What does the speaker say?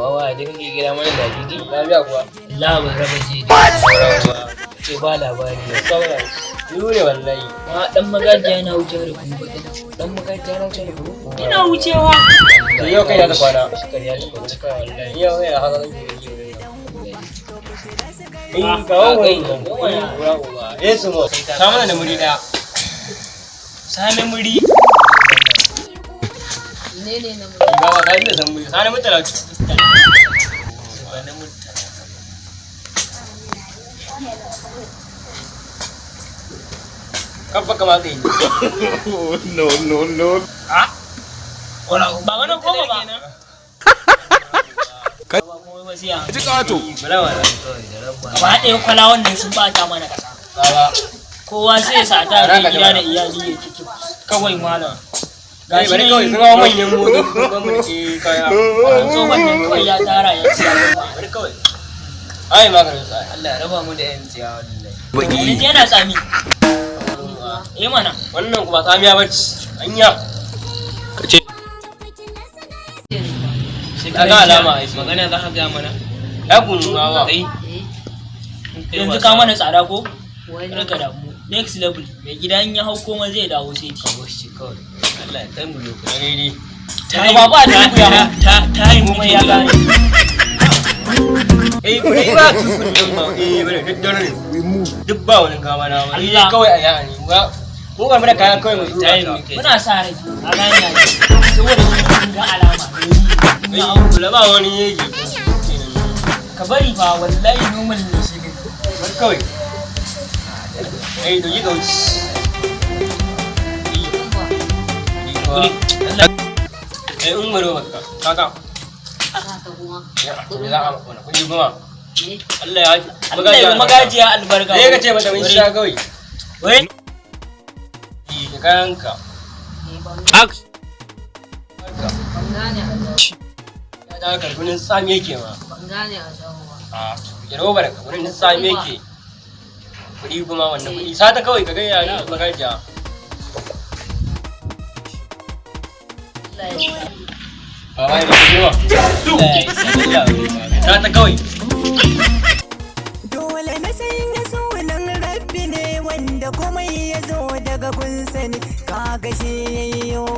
Bawa da kake gida mana da jiji. Lafiya kuwa. Allah ban raba ji da sauran ba. Ce ba labari. Saura. Ni ne wallahi. Ma dan magajiya yana wucewa da kuma bakin. Dan magajiya yana wucewa da kuma. Ina wucewa. To yau kai ya ta kwana. Shikar ya tafi cika wallahi. Yau kai haka zan yi yi. Eh, kawo wani. Ura uba. Yesu mo. Ka mana da muri daya. Sani muri. Ne ne na mu. Ba ba ka ji da san muri. Sani mutala. Ba na mutala. Kabba kama tsaye. No, no, no. Ba wani goma ba. Kai. Ba komai ba sai a Ji ƙato. Bala wala. Kawai da rabba. gaba ɗaya kwalawan nan sun bata mana kasa. Baba. Kowa sai ya sata ya kai gida da iyali ya kiki kawai malam. Kai bari kawai sun hawa manyan motoci sun ba mu da kaya. Tsohon nan kawai ya tara ya siya goma. Bari kawai. Ai maganin sa. Allah ya raba mu da yan tsiya wallahi. Wani yana tsami. Eh mana. Wannan kuma tsamiya bace. Anya. Shekaran Ka ga alama jiya, ai. Magana za ka ga mana. Ya kunu bawa. Kai. Yanzu ka mana tsada ko? Wani. Rika damu. Next level. Mai gida in ya hau koma zai dawo sai ci. Ka shi kawai. Allah ya kai mu lokaci. Daidai. Daga babu a dubu ya hau. Ta ta yi Komai ya gane. Eh, kuɗi ba su kuɗin ba. Eh, bari duk dare ne. Duk ba wani kama na wani. Allah. Kawai a ya'a ne. Mu ba mu da kayan kawai mu zuwa. Tayin muke. Muna sa rai. A gane ya ce. Saboda mun ga alama. Eh, kula ba wani yegi. Ka bari fa wallahi normal ne shi ne. Bari kawai. Eh, to yi kauci. Kuri. Eh, in baro baka. Kaka. Haka kuma. Ya, to za a maka wannan kuɗi goma. Eh. Allah ya Allah ya magajiya albarka. Eh, ka ce mata mun sha kawai. Wai Eh, da kayanka. Eh, ban Action. ban gane a dawo. Ya dawo karkunin tsami yake ma. Ban gane a dawo ba. A robar ka wurin tsami yake. Kuɗi kuma wannan kuɗi. Sata kawai ka gaya ni magajiya. Allah ya Baba ya kuɗi ma. Sata kawai. Dole na sanya sunan rabbi ne wanda komai ya zo daga gunsa ne kaga shi yayyo.